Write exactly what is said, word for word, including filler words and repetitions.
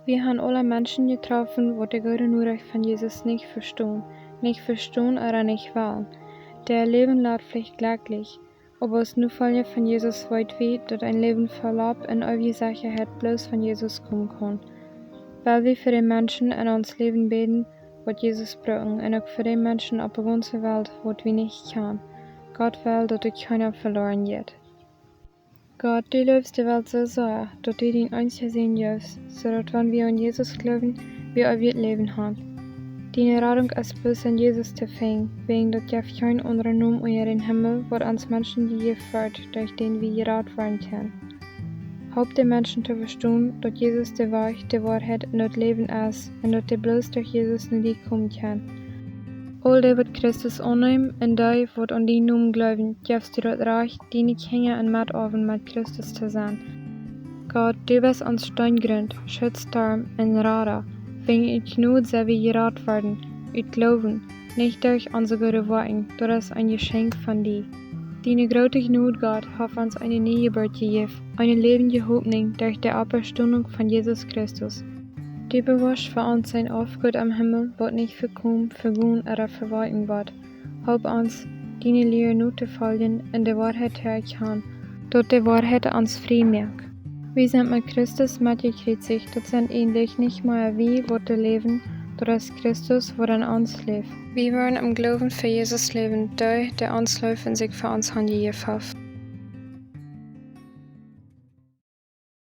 Wie haben aule Menschen jetroffen, waut de goode Norecht von Jesus nich vestonen, nich vestonen ooda nich wellen. Däa Läwen lat veleicht jlekjlich, oba aus Nofolja von Jesus weet wie, daut een Läwen voll Loff un eewje Sechaheit bloos von Jesus komen kaun. Well wie fa de Menschen en ons Läwen bäden, waut Jesus brucken, un uk fa de Menschen opp de gaunze Welt, waut wie nich kjanen. Gott well, daut doa kjeena veloaren jeit. Gott, du leefst de Welt soo sea, daut du dien eensja Sän jeefst, soo daut wan wie aun Jesus jleewen, wie eewjet Läwen haben. Diene Radunk es bloos en Jesus to finjen, wäajen daut jeft kjeen aundren Nomen unja dän Himmel, waut ons Menschen jejäft woat, derch dän wie jerat woaren kjennen. Halp de Menschen to vestonen, daut Jesus de Wajch, de Woarheit un daut Läwen es, un daut dee bloos derch Jesus no die komen kjennen. Aul dee, waut Christus aunneemen, un dee, waut aun dienen Nomen jleewen, jefst du daut Rajcht, diene Kjinja un Metoawen met Christus to sennen. Gott, du best ons Steenjrunt, Schutztoren un Rada. Wäajen ut Jnod sent wie jerat worden, ut Gloowen, nich derch onse goode Woakjen, daut es een Jeschenkj von die. Diene groote Jnod, Gott, haft ons eene Niejeburt jejäft, eene läwendje Hopninj derch de Oppstonunk von Jesus Christus. Du bewoascht fa ons een Aufgoot em Himmel, waut nich vekomen, vegonen ooda vewalkjen woat. Halp ons, diene Lia notofoljen un de Woarheit to erkjanen, daut de Woarheit ons frie moakt. Wie sent met Christus metjekjriezicht, daut sent eejentlich nich mea wie, waut doa läwen, daut es Christus, waut en ons läft. Wie woaren em Gloowen fa Jesus läwen, dee, dee ons leeft un sikj fa ons hanjejäft haft.